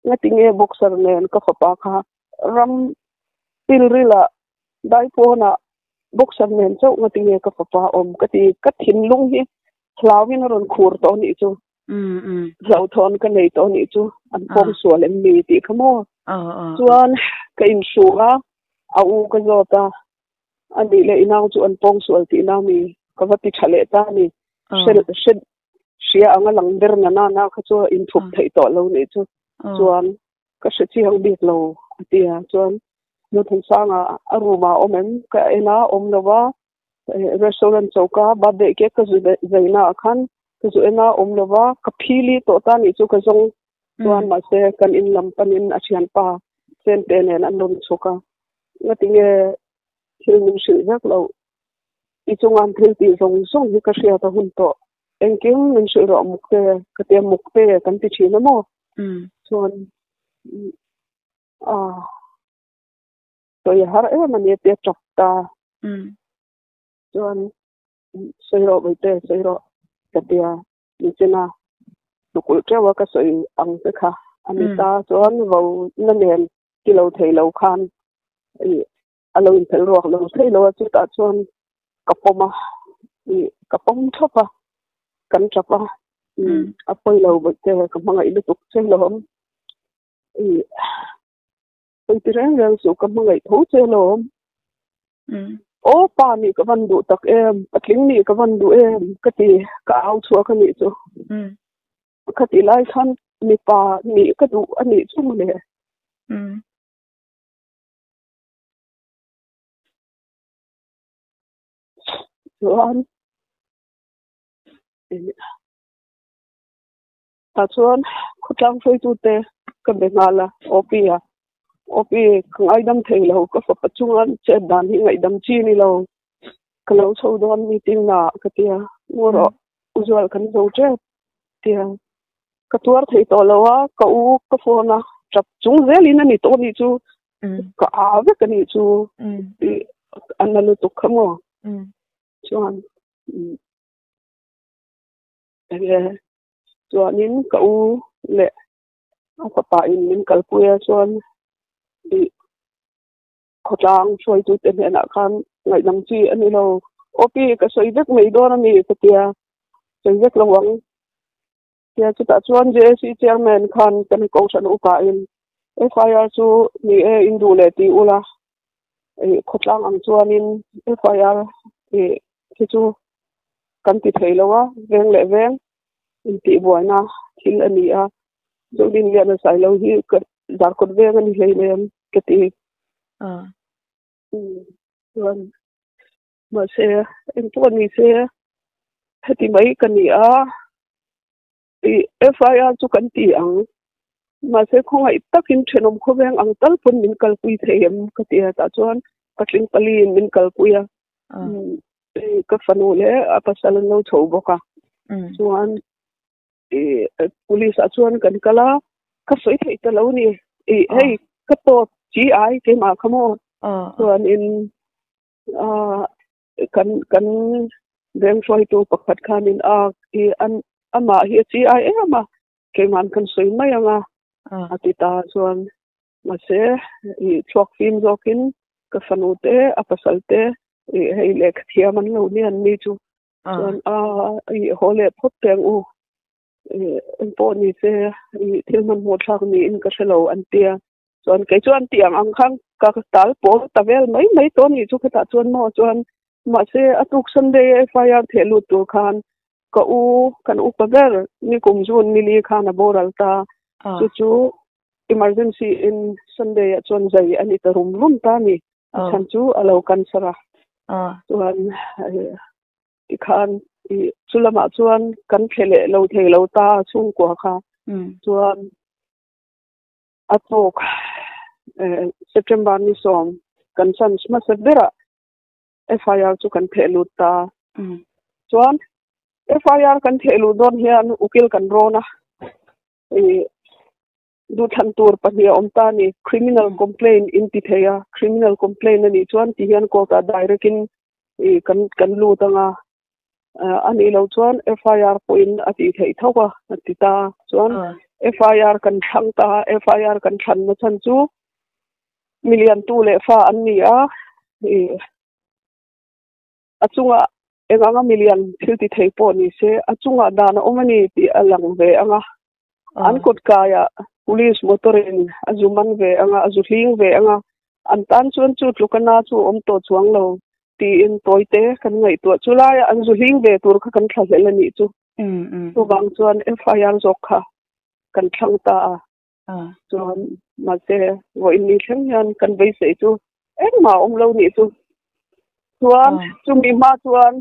ngati nge boxer nen ka fapa kha ram pilril ah daipawn ah boxer nen chauh ngati nge ka fapa awm ka ti ka thinlung hi hlauin a rawn khur tawh anih chu hlauhthawn ka nei tawh anih chu an pawng sual em mi tih kha maw. Chuan ka inhru a, a u ka zawt a, a nih leh i nau chu an pawng sual tihna mi ka va ti tha leh ta a ni. Hre hre hria anga lang ber na nana kha chu a inthup theih tawh lo nih chu. Chuan ka hre chiang bik lo a ti a, chuan Hmuthansanga a room ah a awm em ka en a, awm lo va, restaurant choka birthday cake ka zu zaina ah khan ka zu en a, awm lo va, ka phili tawh ta nih chu ka zawng chuan mahse kan in lam panin a thianpa Sente nen an rawn chhuk a, ngatinge thil min hrilh vek loh i chunga an thil tih zawng zawng hi ka hriat a hun tawh, engkim min hrilh rawh mukte ka tia mukte kan ti thin a maw chuan a sawi a har em a ni tia tap ta chuan sawi rawh vaite sawi rawh ka tia nichina hnukulh teuh a ka sawi ang te kha a ni ta chuan vo na nen ti lo thei lo khan a lo inphelh ruak lo thei lo a chutah chuan ka pawm a ih ka pawm thawp a kan tap a a pawi lo bawih te ka hmangaih lutuk che lawm ih pawi ti reng reng suh ka hmangaih tho che lawm aw pa nih ka van duh tak em patling nih ka van duh em ka ti ka au chhuak a nih chu ka ti lai khan mipa nih ka duh a nih chu mawle. Chuan tah chuan khawtlang hruaitute ka be nghal a OP a OP ka ngaidam thei lo ka fapa chunga chet dan hi ngaihdam chi ni lo ka lo chho dawn meeting na ka tia ngaw rawh uzual kan zo tep tia ka tuar thei tawh lo a ka u ka phone a tap chung zelin a ni tawh anih chu ka a vek anih chu a na lutuk kha maw chuan enge chuanin ka u leh a fapa in min kalpui a chuan ih khawtlang hruaitute hnenah khan ngaihdam chi a ni lo OP ka sawi vek mai dawn a ni ka tia sawi vek lo ang tia chutah chuan JAC chairman khan kan kohhran upa in FIR chu ni e in duh leh ti ula ih khawtlang ang chuanin FIR ih hi chu kan ti thei lo a veng leh veng intihbuaina thil a ni a Zodinliana Sailo hi ka Zarkawt veng a ni hleinem ka ti. Chuan mahse engpawh ni se heti mai ka ni a ih FIR chu kan ti ang mahse khawngaih takin thenawm khawveng ang tal pawn min kalpui thei em ka ti a tah chuan patling paliin min kalpui a ka fanu leh a pasal an lo chho bawk a chuan ih police ah chuan kan kal a ka sawi theih ta lo ni ih hei ka tawp chi ai keimah kha maw chuanin ah kan kan veng hruaitu pakhat khanin a ih an amah hi a chi ai em a keimah kan sawi mai ang a a ti ta chuan mahse ih chhuak fim zawkin ka fanu te a pasal te ih hei lehkha thiam an lo ni an ni chu Chuan a ih haw leh phawt teh ang u. Ih engpawh ni se ih thil hmanhmawh thlak niin ka hre lo an tia. Chuan kei chuan tih ang ang khan ka tal pawl ta vel mai mai tawh anih chu khetah chuan maw chuan mahse a tuk Sunday FIR theh lut tur khan ka u kan upa ber nikum June nili khan a boral ta. Chu chu emergency in Sunday ah chuan zai a ni ta rum rum ta a ni. A chhan chu a lo cancer a. Chuan tikhan chu lamah chuan kan thle leh lo thei lo ta chhungkua kha. Chuan a tawk September ni sawm kan chance hmasa berah FIR chu kan theh lut ta. Chuan FIR kan theh luh dawn hian ukil kan rawn a. Duhthlan tur pahnih a awm ta a ni. Criminal complaint in ti thei a, criminal complaint a nih chuan ti hian court ah direct in ih kan kan lut ang a, a nih loh chuan FIR pawhin a tih theih tho a a ti ta. Chuan FIR kan thlang ta a, FIR kan thlanna chhan chu milian tu leh fa an ni a, ih a chungah eng anga milian thil ti thei pawh ni se a chungah dan a awm a ni tih a lang ve ang a. An kut kaiah police motor in a zu man ve anga, a zu hling ve anga, an tan chuan chu tluk a na chu awm tawh chuang lo tiin tawite kan ngaihtuah. Chu laia an zu hling ve tur kha kan thlahlel a nih chu. Chuvang chuan FIR zawk kha kan thlang ta a. Chuan mahse vawiin ni thleng hian kan beisei chu engmah a awm lo nih chu. Chuan chumi hma chuan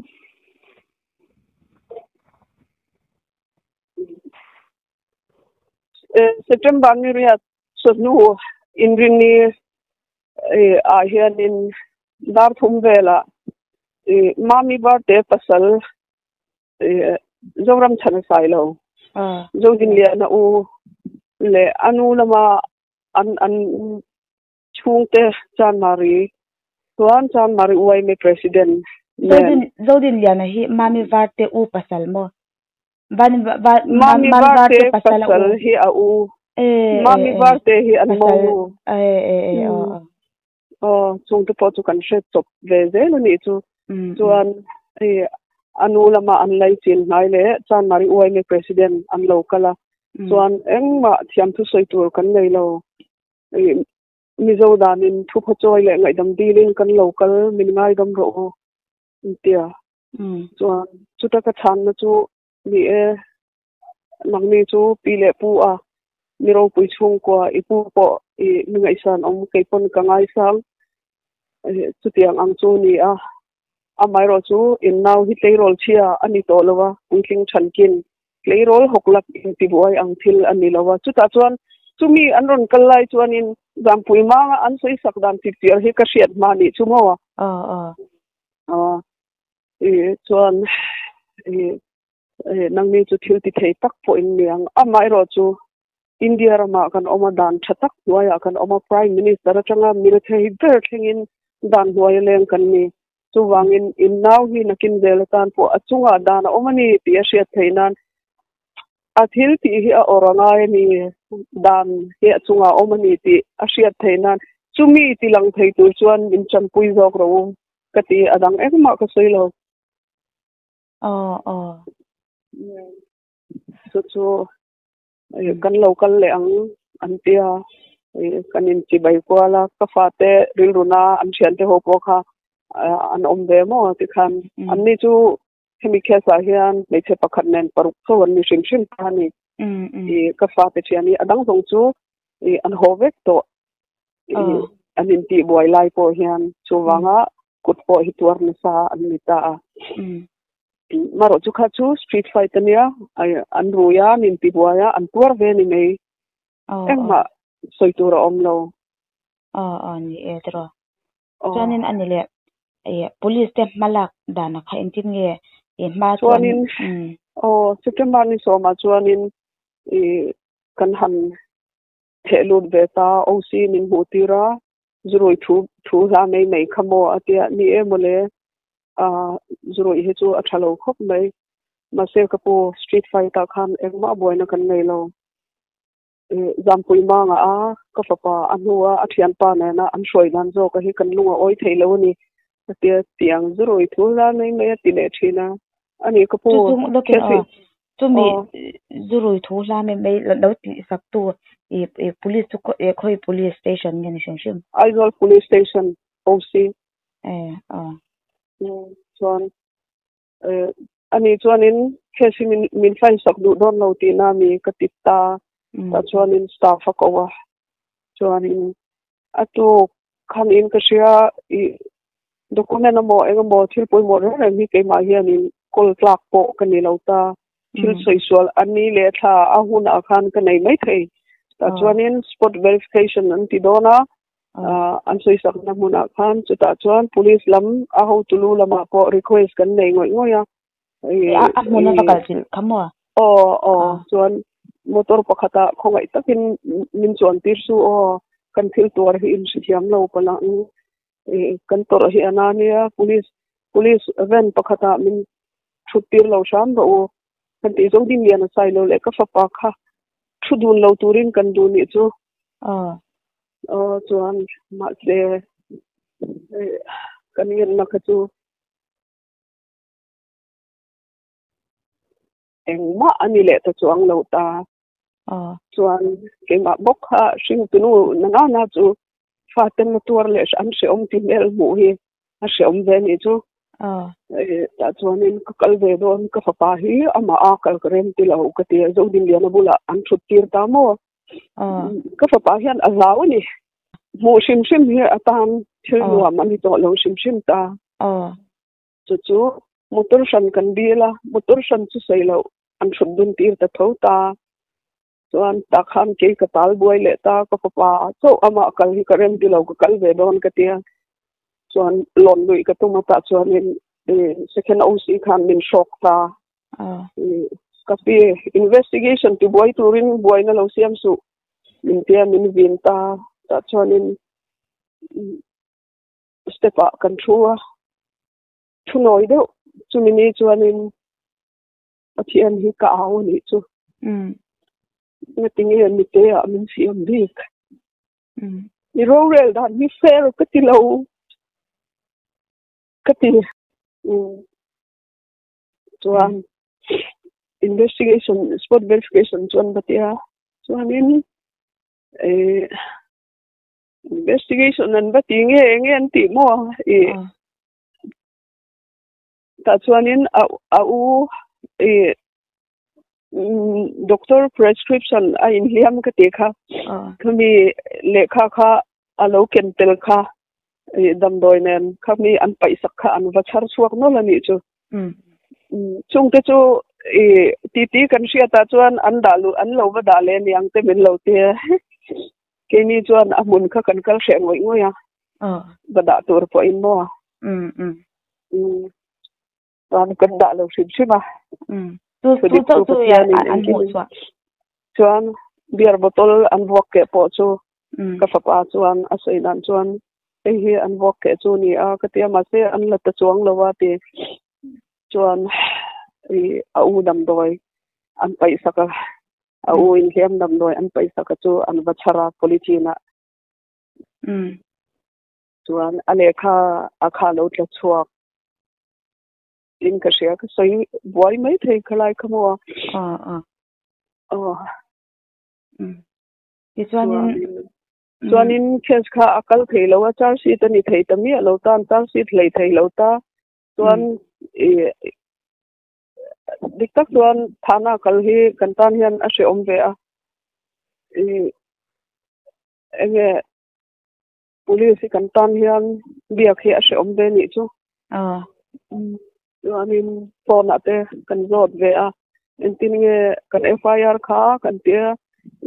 September ni riat chawhnu inrinni ah hianin dar thum velah Mami Varte pasal Zoram chhan a sai lo. Zodinliana u leh a nu lama an an chhungte Chanmari chuan Chanmari YMA President nen. Zodinliana hi Mami Varte u pasal maw? Mami Varte pasal hi a u. Mami Varte hi an mo nu. Aw, chungte pawh chu kan hre chawp ve zel a nih chu. Chuan hei a nu lama an lei chin hnai leh Chanmari YMA President an lo kal a, chuan engmah thiamthu sawi tur kan nei lo. Mizo danin thupha chawi leh ngaihdam dilin kan lo kal, min ngaidam rawh u an ti a. Chuan chuta ka chhanna chu ni e, nangni chu pi leh pu a, mi ropui chhungkua i pu pawh i mi ngaihsan awm kei pawn ka ngaisang chutiang ang chu ni a. Amaherawh chu in nau hi tleirawl chhia a ni tawh lo a, puitling thankin tleirawl hawk lak intibuai ang thil a ni lo a. Chutah chuan chumi an rawn kal lai chuanin Zampui manga an sawi sak dan chipchiar hi ka hriat hma nih chu maw? I chuan i nangni chu thil ti thei tak pawh in niang. Amaherawh chu India ramah kan awm a, dan tha tak hnuaiah kan awm a, Prime Minister atanga military ber thlengin dan hnuaia leng kan ni. Chuvangin in nau hi nakin zel atan pawh a chungah dan a awm a ni tih a hriat theih nan a thil tih hi a awrh a ngai a ni, dan hi a chungah a awm a ni tih a hriat theih nan chumi ti lang thei tur chuan min tanpui zawk rawh u ka ti, a dang engmah ka sawi lo. Aw aw. Chu chu kan lo kal leh ang an ti a, kan inchibai kual a, ka fate rilruna an thiante ho pawh kha an awm ve maw tikhan anni chu hemi case ah hian hmeichhe pakhat nen paruk tho an ni hrim hrim ta a ni. Ka fate thian hi a dang zawng chu an haw vek tawh an intihbuai lai pawh hian chuvanga kut pawh hi tuar nasa an ni ta a. Marawh chu kha chu street fight a nia, an rui a, an intibuai a, an tuar ve ni mai. Engmah sawi tur a awm lo. Aw aw ni e tiraw. Chuanin a ni leh police te hma lak dan a kha engtin nge i hma chuan. Chuanin aw September ni sawmah chuanin i kan han theh lut ve ta, OC min hmuh tir a, Zurui thu thu hla mai mai kha maw a tia, ni e mawle, ah Zurui hi chu a tha lo khawp mai, mahse ka pu street fight ah khan engmah buaina kan nei lo, Zampui manga a ka fapa a hnua a thianpa nena an hruai dan zawk a hi kan lung a awi thei lo a ni a tia, tiang Zurui thu hla mai mai a ti leh thin a, a ni ka pu Chumi zurui thu hla mai mai lo tih sak tu i police chu khawi police station nge ni hrim hrim? Aizawl police station OC. E a. Chuan ani chuanin case hi min min file sak duh dawn lo tihna mi ka ti ta. Tah chuanin staff a ko a. Chuanin a tuk khan in ka hria i document emaw eng emaw thil pawimawh reng reng hi keimah hianin kawl tlak pawh ka ni lo ta. Thil sawi sual a ni leh thla a hunah khan ka nei mai thei. Tah chuanin spot verification an ti dawn a, an sawisakna hmunah khan chutah chuan police lam a hotu lu lamah pawh request kan nei ngawih ngawih a. A hmun a va kal chilh kha maw? Aw aw chuan motor pakhatah khawngaih takin min chuan tir su aw kan thil tuar hi in hrethiam lo palang kan tawrh hi a na nia police police van pakhatah min thut tir lo hram rawh u kan tih zawng ding lian a sai lo leh ka fapa kha thu dun lo turin kan duh nih chu aw chuan mahse kan ngenna kha chu Engmah a ni leh ta chuang lo ta. Chuan keimah bawk kha hringtunu na na na chu faten na tuar leh an hrehawm ti hmel hmuh hi a hrehawm ve anih chu. Tah chuanin ka kal ve dawn ka fapa hi amah a kal ka rem ti lo ka ti a, Zodinliana bulah an thut tir ta maw? Ka fapa hian a hlau a ni. Hmuh hrim hrim hi atan thil nuam a ni tawh lo hrim hrim ta. Chu chu motor hran kan dil a, motor hran chu sawi loh an hrut dun tir ta tho ta. Chuan tah khan kei ka tal buai leh ta, ka fapa chauh amah kal hi ka rem ti lo, ka kal ve dawn ka tia. Chuan lawn luih ka tum a tah chuanin second OC khan min hrawk ta. Ka pi investigation ti buai turin buaina lo siam suh min tia min vin ta. Tah chuanin step ah kan thu a, thu nawi deuh chumi ni chuanin Pathian hi ka au a nih chu. Ngatinge mite ah min siam bik. Mi rorel dan hi fair ka ti lo ka ti. Chuan investigation spot verification chuan ka ti a, chuanin eh Investigation an va ti nge nge an tih maw i tah chuanin a a u i doctor prescription a inhliam ka tih kha khami lehkha kha a lo ken tel kha i damdawi nen khami an paihsak kha an va chhar chhuak nawlh a nih chu. Chungte chu i titi kan hriatah chuan an dah luh an lo va dah leh aniang te min lo ti a. Keini chuan a hmun kha kan kal hreh ngawih ngawih a, va dah tur pawhin maw? Chuan kan dah lo hrim hrim a. Thudik chu Pathianin engkim chuan beer bottle an vuak keh pawh chu ka fapa chuan a sawi dan chuan hei hi an vuak keh chu a ni a ka ti a, mahse an la ta chuang lo a ti chuan a u damdawi an paihsak a. A u in hliam damdawi an paihsak a chu an va chhar a polythene ah. Chuan a lehkha a kha lo tla chhuak in ka hria ka sawi buai mai thei khalai kha maw. Aw. Tichuanin Chuanin case kha a kal thei lo a charge sheet a ni thei ta miah lo ta an charge sheet hlei thei lo ta chuan i Dik tak chuan thana kal hi kan tan hian a hrehawm ve a, ih enge police hi kan tan hian biak hi a hrehawm ve nih chu. Chuanin phone ah te kan zawt ve a, engtin nge kan FIR kha kan tia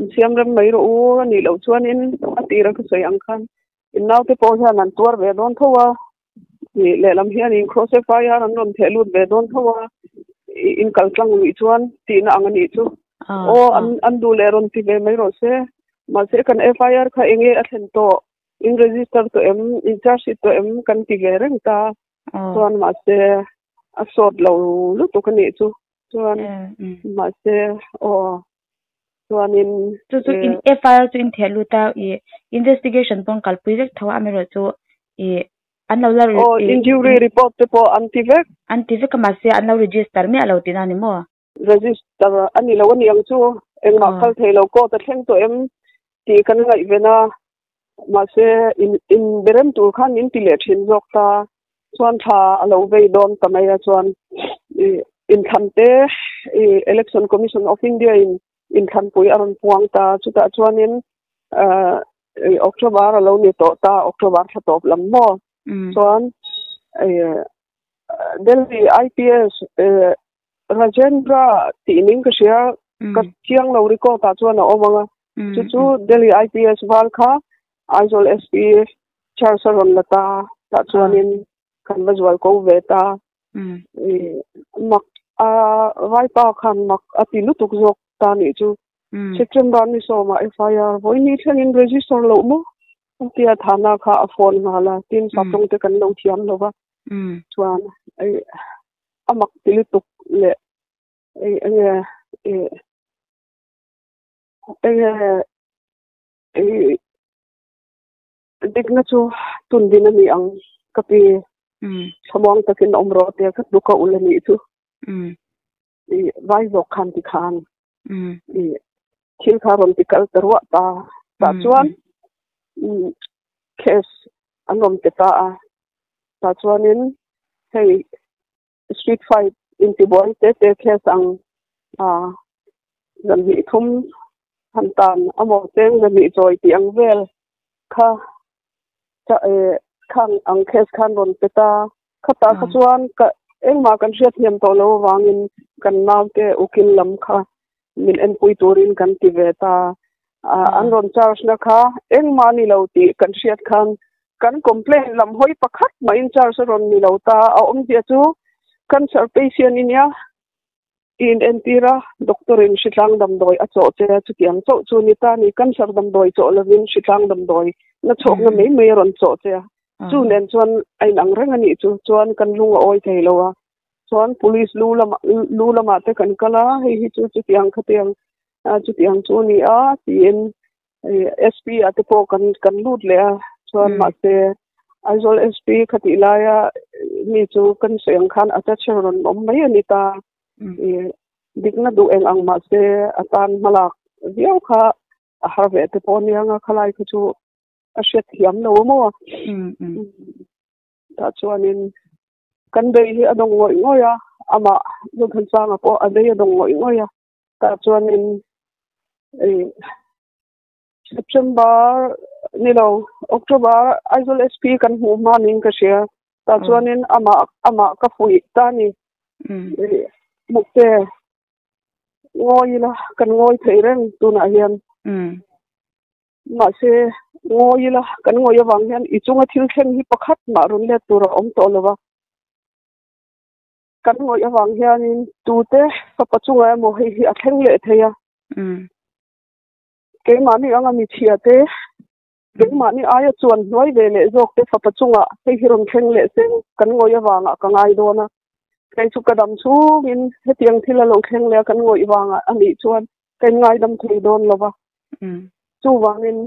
insiam rem mai rawh u a nih loh chuanin a tira ka sawi ang khan in naute pawh hian an tuar ve dawn tho a. Ih lehlam hianin cross FIR an rawn theh lut ve dawn tho a, ih in kal tlang luih chuan tihna ang a nih chu. Aw an an duh leh rawn ti ve mai rawh se. Mahse kan FIR kha eng nge a thlen tawh, in register tawh em, in charge sheet tawh em kan ti ve reng ta. Chuan mahse a sawt lo lutuk a nih chu. Chuan mahse aw chuanin Chu chu in FIR chu in theh lut a ih investigation pawn kalpui vek tho a amaherawhchu ih an lo la Aw injury report te pawh an ti vek. An ti vek a mahse an lo register miah lo tihna a ni maw? Register a ni lo a ni ang chu engmah kal thei lo court a thleng tawh em tih kan ngaihven a mahse in in berem tur khan min ti leh thin zawk ta chuan thla a lo vei dawn ta mai a chuan ih inthlan te ih Election Commission of India in inthlanpui a rawn puang ta chutah chuanin ah ih October a lo ni tawh ta October thla tawp lam maw chuan ih Delhi IPS ih Rajendra tih ning ka hria ka chiang lo record ah chuan a awm ang a chu chu Delhi IPS val kha Aizawl SP Charge a rawn la ta tah chuanin kan va zual ko ve ta. Mak a vaipa khan mak a ti lutuk zawk ta nih chu. September ni sawmah FIR vawiin ni thlengin register loh maw? A tia thana kha a phone nghal a, tin saptawng te kan lo thiam lo va. Chuan a mak ti lutuk leh enge enge Dikna chu tun din a ni ang ka pi. Thlamuang takin awm rawh tia ka hnuk a ul a nih chu. I vai zawk khan ti khan. I Thil kha rawn ti kal ta ruah ta. Tah chuan case an rawn pe ta a. Tah chuanin hei street fight intibuai te te case ang a zan hnih thum han tan amaw cheng zan hnih chawi tih ang vel kha khang ang case khan rawn pe ta. Khatah kha chuan ka engmah kan hriat hniam tawh lo avangin kan naute ukil lam kha min enpui turin kan ti ve ta. An rawn charge na kha engmah ni lo tih kan hriat khan kan complaint lam hawi pakhat mah in charge a rawn ni lo ta. A awmzia chu cancer patient i nia i inentir a, doctor in hritlang damdawi a chawh che a, chutiang chauh chu ni ta ni, cancer damdawi chawh lovin hritlang damdawi na chhawkna mai mai a rawn chawh che a, chu nen chuan a inang reng a nih chu, chuan kan lung a awi thei lo a, chuan police lu lamah lu lamah te kan kal a, hei hi chu chutiang khatiang chutiang chu a ni a tiin SP ah te pawh kan kan lut leh a chuan mahse Aizawl SP khatih laia mi chu kan sawi ang khan attach rawn awm mai a ni ta. Dikna duh eng ang mahse a tan hmalak viau kha a har ve te pawh ania nga khalai kha chu a hriat thiam lo a maw. Tah chuanin kan bei hi a dawng ngawih ngawih a, amah Zothansanga pawh a bei a dawng ngawih ngawih a. Tah chuanin September ni lo October Aizawl SP kan hmuh hma niin ka hria. Tah chuanin amah amah ka fuih ta a ni. Mukte ngawi ila kan ngawi thei reng tunah hian. Mahse ngawi ila kan ngawi avang hian i chunga thil thleng hi pakhat mah rawn let tur a awm tawh lo va. Kan ngawih avang hianin tute fapa chungah emaw hei hi a thleng leh thei a. Keimahni anga michhia te, keimahni aia chuan hnuai ve leh zawk te fapa chungah hei hi rawn thleng leh seng kan ngawih avangah ka ngai dawn a. Kei chu ka dam chhungin hetiang thil a lo thleng leh a kan ngawih vangah a nih chuan ka inngaidam thei dawn lo va. Chuvangin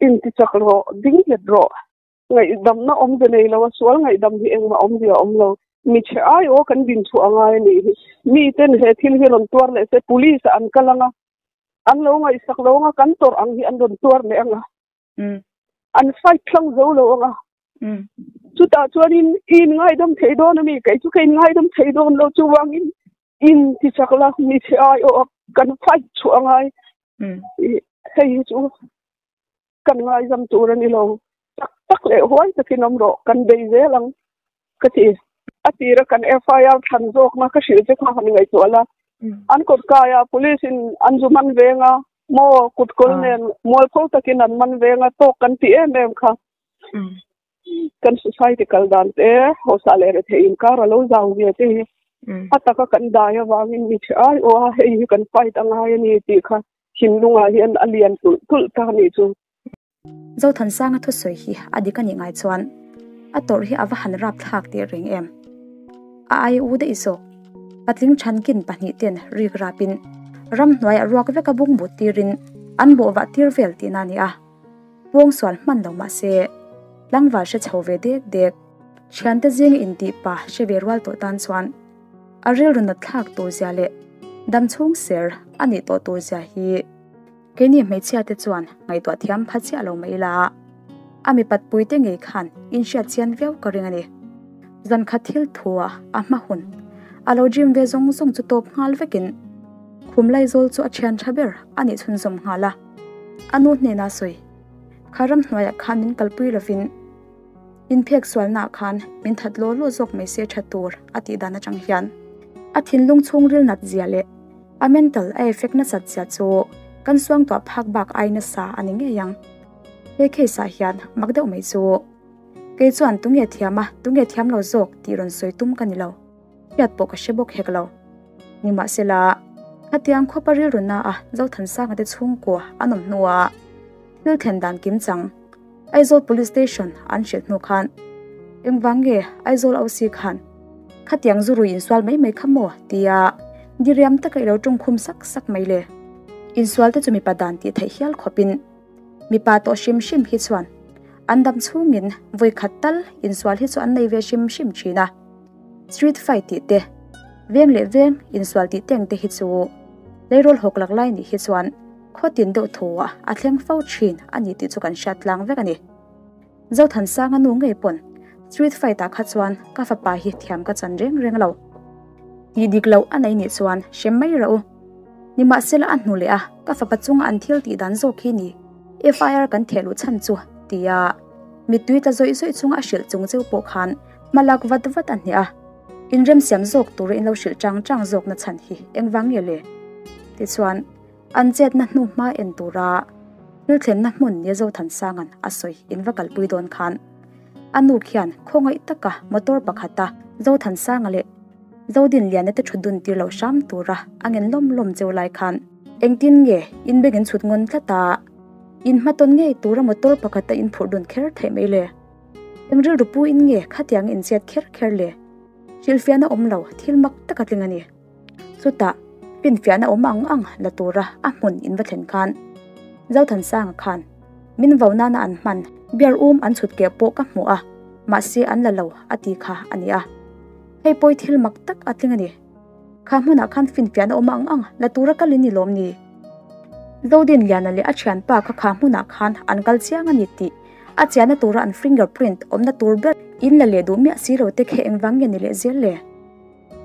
intichak rawh, ding nghet rawh. Ngaihdamna awmze nei lo a, sual ngaihdam hi engmah awmzia a awm lo. Michhe ai aw kan din chhuah a ngai a nih hi. Miten he thil hi rawn tuar leh se police ah an kal ang a, an lo ngaihsak lo ang a, kan tawrh ang hi an rawn tuar leh ang a, an fight thlang zo lo ang a. Chutah chuanin i inngaidam thei dawn a mi? Kei chu ka inngaidam thei dawn lo, chuvangin in ti chak la, michhe ai aw kan fight chhuah a ngai. Hei hi chu Kan ngaizam tur a ni lo. Tak tak leh huai takin awm rawh, kan bei zel ang ka ti. A tira kan FIR thlan zawkna ka hrilh che kha han ngaihtuah la. An kawt kaiah police in an zu man veng a, maw kutkawl nen mualpho takin an man veng a, tawk kan ti em em kha. Kan society kal dan te, hausa leh rethei inkar a lo zau ve te hi a taka kan dai avangin mi ṭhe ai aw a, hei hi kan fight a ngai a ni tih kha thinlungah hian a lian tulh tulh ta a nih chu. Zothansanga thusawi hi a dik a nih ngai chuan a tawrh hi a va han rap thlak teh reng em. A ai u daih zawk. Patling thankin pahnih ten rik rapin ramhnuai a ruak vek a bungbut tirin an bawhvah tir vel tihna a ni a. Pawngsual hman lo mah se tlangval hre chho ve dek dek. Thiante zinga intih pa hre ve rual tawh tan chuan a rilru nat thlak tur zia leh dam chhung ser a nih tawh tur zia hi keini hmeichhia te chuan ngaihtuah thiam pha chiah lo mai ila a mipat pui te ngei khan inhriat chian viau ka ring a ni. Zan khat thil thua a hma hun a lo dream ve zawng zawng chu tawp nghal vekin khum laizawl chu a thian tha ber a nih chhunzawm nghal a. A nu hnena sawi, Kha ramhnuaiah khan min kalpui lovin inphek sualnaah khan min that law law zawk mai se tha tur a tih dan atang hian a thinlung chhungril nat zia leh a mental a effect nasat zia chu kan suangtuah phak bak ai nasa a ni ngei ang. He case ah hian mak deuh mai chu kei chuan tunge thiam a tunge thiam lo zawk tih rawn sawi tum ka ni lo. Hriat pawh ka hre bawk hek lo. Nimahsela, khatiang khawpa rilru na a Zothansanga te chhungkua an awm hnuah thil thlen dan kim chang Aizawl Police Station an hrilh hnu khan engvang nge Aizawl OC khan khatiang zu rui insual mai mai kha maw tia diriam taka i lo tawngkhum sak sak mai le. Insual te chu mipa dan tih theih hial khawpin mipa tawh hrim hrim hi chuan an dam chhungin vawi khat tal insual hi chu an nei ve hrim hrim thin a. Street fight tih te, veng leh veng insual tih teng te hi chu. Leirawl hawk lak lai nih hi chuan khaw tin deuh thaw ah a thleng fo thin a ni tih chu kan hriat tlang vek a ni. Zothansanga nu ngei pawn street fight ah kha chuan ka fapa hi thiam ka chan reng reng lo. Tih dik loh a nei nih chuan hrem mai rah u. Nimahsela a hnu leh a ka fapa chunga an thil tih dan zawk hi ni FIR kan theh luh chhan chu tia mittui tla zawih zawih chunga a hrilh chung cheu pawh khan hma lak vat vat a hneh a. Inremsiam zawk tura in lo hrilh chang chang zawk na chhan hi engvang nge le? Tichuan, an chetna hnu hma en tura thil thlenna hmun nia Zothansanga'n a sawi in va kalpui dawn khan a nu khian khawngaih taka motor pakhata Zothansanga leh Zodinliana te thut dun tir lo hram tura a ngen lawm lawm cheu lai khan engtin nge in beng in chhut ngawn tlat a, in hmatawn ngei tura motor pakhata in phurh dun kher theih mai le? Eng rilru pu in nge khatiang in chet kher kher le? Hrilhfiahna awm lo, thil mak tak a tling a ni. Chutah, finfiahna awm ang ang la tura a hmun in va thlen khan Zothansanga khan min vo nana an hman beer um an chhut keh pawh ka hmu a, mahse an la lo a ti kha a ni a. Hei pawi thil mak tak a tling a ni. Kha hmunah khan finfiahna awm ang ang la tura kal in ni lawm ni? Zodinliana leh a thianpa kha kha hmunah khan an kal chiang a ni tih A chiahna tura an finger print awmna tur ber in la leh duh miah si lo te khe engvang nge ni leh zel le?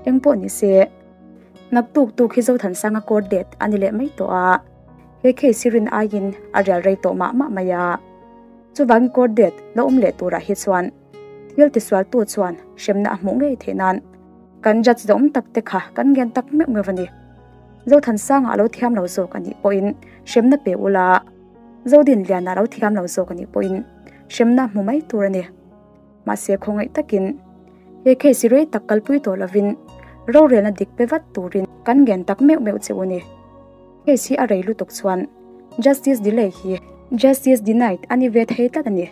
Eng pawh ni se, naktuk tuk hi Zothansanga court date a ni leh mai tawh a, he case hi rin aiin a rial rei tawh mah mah mai a. Chuvangin court date la awm leh turah hi chuan thil tisualtu chuan hremna a hmuh ngei theih nan kan judge zawm tak te kha kan ngen tak meuh meuh a ni. Zothansanga a lo thiam lo zawk a nih pawhin hremna pe ula, Zodinliana lo thiam lo zawk a nih pawhin hremna hmu mai tur a ni. Mahse khawngaih takin he case rei tak kalpui tawh lovin rorelna dik pe vat turin kan ngen tak meuh meuh che u ni. Case hi a rei lutuk chuan justice delay hi justice denied a ni ve thei tlat a ni.